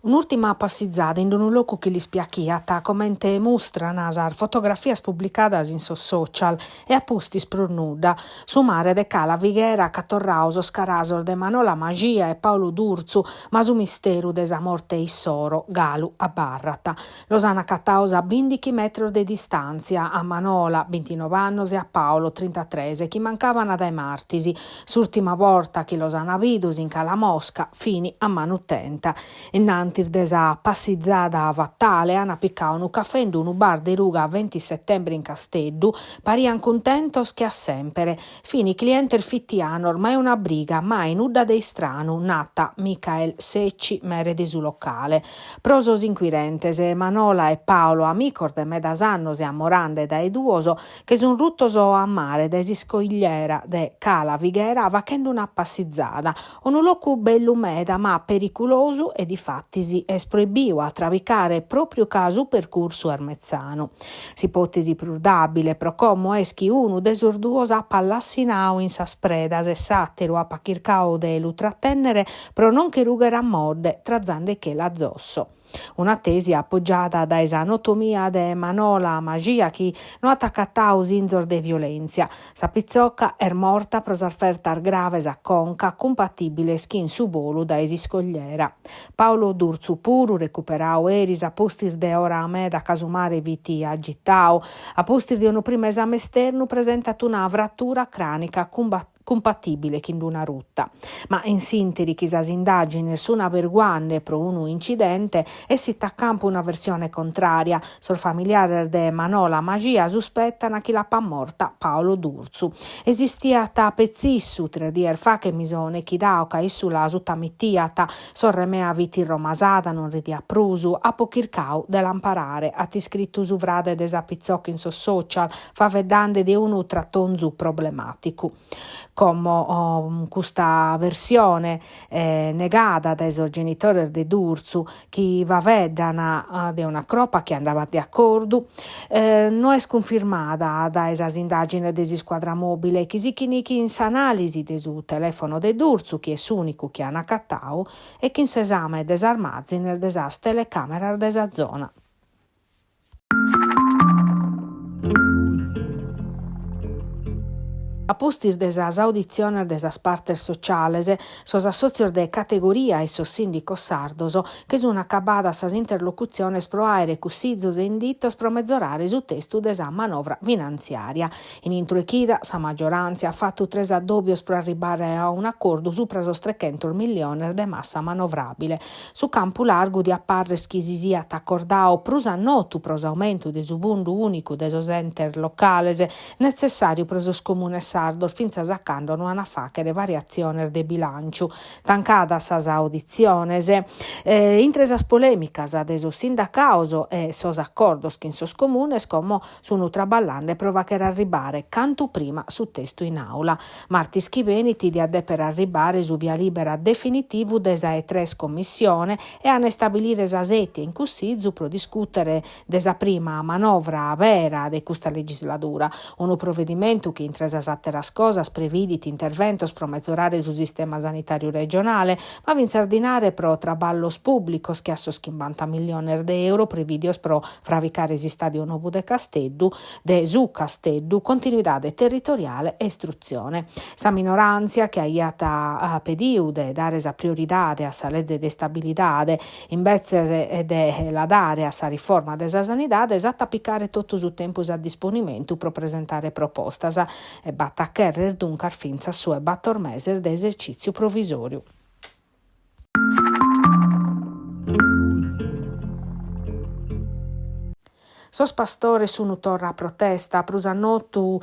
Un'ùrtima passizada in unu locu chi lis piachiat, comente mustran sas fotografias publicadas in sos social, e a pustis prus nudda. Su mare de Cala Fighera ch'at torradu sos carasos de Manola Maxia e Paulu Durzu, ma su misteru de sa morte issoro galu abarrat. Los an acatados a bìndichi metros de distàntzia, a Manola, bintinove annos, e a Paolo, trintatres, chi mancaban dae martis. S'ùrtima borta chi los an bidos in Cala Mosca fini a manu tenta. Innantis de sa passizada fatale an picadu unu cafè in unu bar de ruga Venti Settembre in Casteddu, parian cuntentos che a sempere. Fini clientes fitianos, mai una briga, mai nudda de istranu, nat Michael Secci, mere de su locale. Pro sos inquirentes, Manola e Paolo, amicos de medas annos e amorande dae duos, che sun rutos a mare dae s'iscogliera de Cala Fighera fachende una passizada, unu locu bellu meda ma periculosu e difatis est proibiu a trabicare propriu ca su percursu est metzanu. S'ipotesi prus dàbile pro como est chi unu de sos duos apat lassinau in sas predas e s'àteru apat chircau de lu tratènnere pro non che rùghere a modde trazande-che-lu a zosso. Una tesi apogiada dae sa notomia de Manola Maxia chi no at acatadu sinzos de violèntzia. Sa pitzoca est morta pro sas fertas graves a conca cumpatìbiles chin su bolu dae s'iscogliera. Paolo Durzu puru, recuperadu eris a pustis de ora meda ca su mare fit agitadu, a pustis de unu primu esame esternu presentat una fratura crànica cumpatìbile chin d'una ruta. Ma in s'ìnteri chi sas indàgines sun aberguande pro unu incidente, essit a campu una versione contrària, sos familiares de Manola Maxia suspetan chi l'apat morta Paolo Durzu. Esistiat petzi issu, tres dies faghet mi so nechidau ca issu la sutamitiat, sorre mea fit irromasada, non ridiat prus, apo chircau de l'amparare, at iscritu su frade de sa pitzoca in sos social, faeddande de unu tratonzu problemàticu. Como custa versione negada dae sos genitores de Durzu, chi faeddan de una cropa chi andabat de acordu, no est cunfirmada dae sas indàgines de s'iscuadra mòbile chi sichin chin s'anàlisi de su telèfono de Durzu, chi est s'ùnicu chi an acatadu, e chin s'esame de sas màzines de sas telecàmeras de sa zona. A pustis de sas auditziones de sas partes sociales, sos assòtzios de categoria e sos sìndicos sardos, che sun acabadas sas interlocutziones pro àere cussizos e inditos pro mezorare su testu de sa manovra finantziària. In intro 'e chida, sa magioràntzia at fatu tres addòbios pro arribare a un'acordu supra sos trechentos milliones de massa manovràbile. Su campu largu diat parrer chi si siat acordadu prus a notu pro s'aumentu de su fundu ùnicu de sos entes locales, netzessàriu pro sos comunes sardos fintzas a cando no an a fàghere variatziones de bilànciu. Tancadas sas auditziones, intre sas polèmicas de sos sindacados e sos acordos chin sos comunes como Sun traballande pro fàghere arribare cantu prima su testu in àula. Martis chi benit diat dèpere arribare su via lìbera definitivu de sa 'e tres commissione e an a istabilire sa sètia in Cussizu pro discùtere de sa prima manovra bera de custa legisladura. Unu provedimentu chi, intre sas àteras cosas, previdit interventos pro mezorare su sistema sanitàriu regionale, ma fintzas dinare pro traballos pùblicos che a sos chimbanta milliones de euro prevìdios pro Fravicare s'istàdiu nobu de Casteddu, de su Casteddu, continuidade territoriale e istrutzione. Sa minoràntzia, chi aiat pediu de dare sa prioridade a sa leze de istabilidade, imbetzes de la dare a sa riforma de sa sanidade, s'at a picare totu su tempus a disponimentu pro presentare propostas e b'at a chèrrere duncas fintzas su 'e bator meses de esercìtziu provisòriu. Sos pastores sun torra a protesta, prus a notu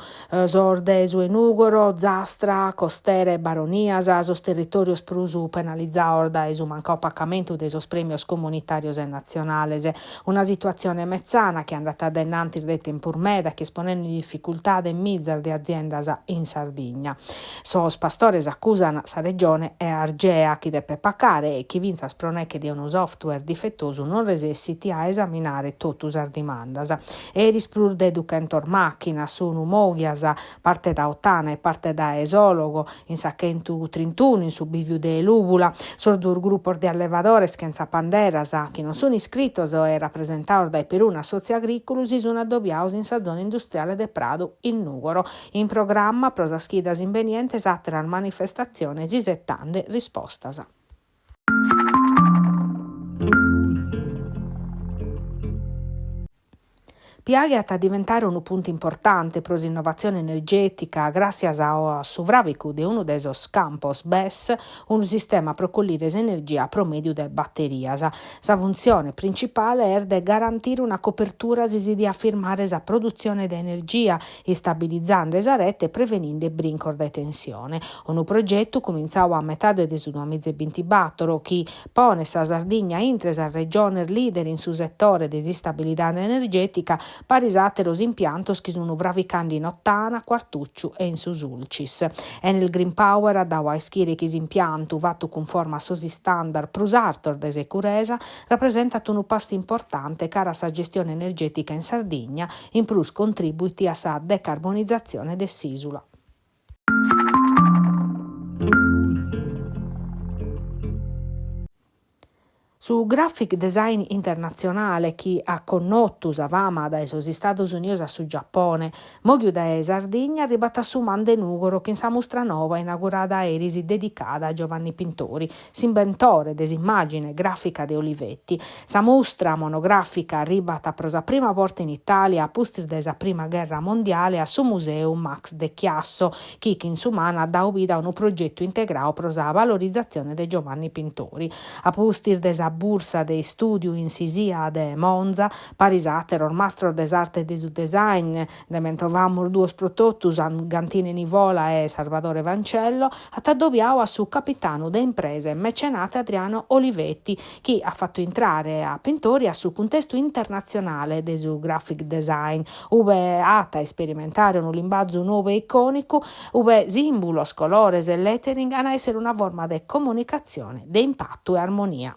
sos de su 'e Nùgoro, Ozastra, Costera e Baronias, sos territòrios prus penalizados dae su mancadu pacamentu de sos prèmios comunitàrios e natzionales. Una situatzione metzana chi andat a dae innantis de tempus meda chi est ponende in dificultade mizas de aziendas in Sardigna. Sos pastores acusan sa Regione e Argea chi depet pacare e chi fintzas pro neche de unu software difetosu non resessit a esaminare totu sas dimandas. dimandas. Eris prus de duchentos màchinas sun mòghias, parte da Ottana e parte dae Sologo, in sa chentutrintunu in su bìviu de Lùvula. Sos duos grupos de allevadores chentza panderas, chi non sun iscritos e rapresentados dae perunu assòtziu agrìculu, si sun addobiados in sa zona industriale de Pradu, in Nùgoro. In programma pro sas chidas imbenientes àteras manifestatziones isetande rispostas. Piaghe at a diventare unu puntu importante pro s'innovatzione energètica gràssias a su fràvicu de unu de sos campos BESS, unu sistema pro collire s'energia pro mèdiu de baterias. Sa funtzione principale est de garantire una copertura si si diat firmare sa produtzione de energia, istabilizende sa rete e preveninde brincos de tensione. Unu progetu cumintzadu a metade de su duamiza e bintibator chi ponet sa Sardigna intre sas regiones leader in su setore de s'istabilidade energètica, paris a àteros impiantos chi sunt fravicande in Ottana, Quartucciu e in su Sulcis. Enel Green Power at dadu a ischire chi s'impiantu, fatu cunforma a sos istandard prus artos de securesa, rapresentat unu passu importante cara a sa gestione energètica in Sardigna, in prus contribuit a sa decarbonizatzione de s'ìsula. Su graphic design internatzionale chi at connotu sa fama dae sos Istados Unidos a su Giapone, mòghiu dae Sardigna arribat a su MAM de Nùgoro chin sa mustra noba inaugurada eris dedicada a Giovanni Pintori, s'imbentore de s'immàgine gràfica de Olivetti. Sa mustra monogràfica arribat pro sa prima borta in Itàlia a pustis de sa prima gherra mondiale a su Museu Max de Chiasso, chi chin su MAN at dadu vida a unu progetu integradu pro sa valorizatzione de Giovanni Pintori. A pustis de sa bursa de istùdiu in s'ISIA de Monza, paris a àteros mastros de s'arte de su design, nde mentovamus duos pro totus, Gantine Nivola e Sarvadore Fancello, at addobiadu a su capitanu de impresa e mecenate Adriano Olivetti, chi at fatu intrare a Pintori a su cuntestu internatzionale de su graphic design, ube at a isperimentare unu limbazu nou e icònicu, ube sìmbulos, colores e lettering an a èssere una forma de comunicatzione de impatu e armonia.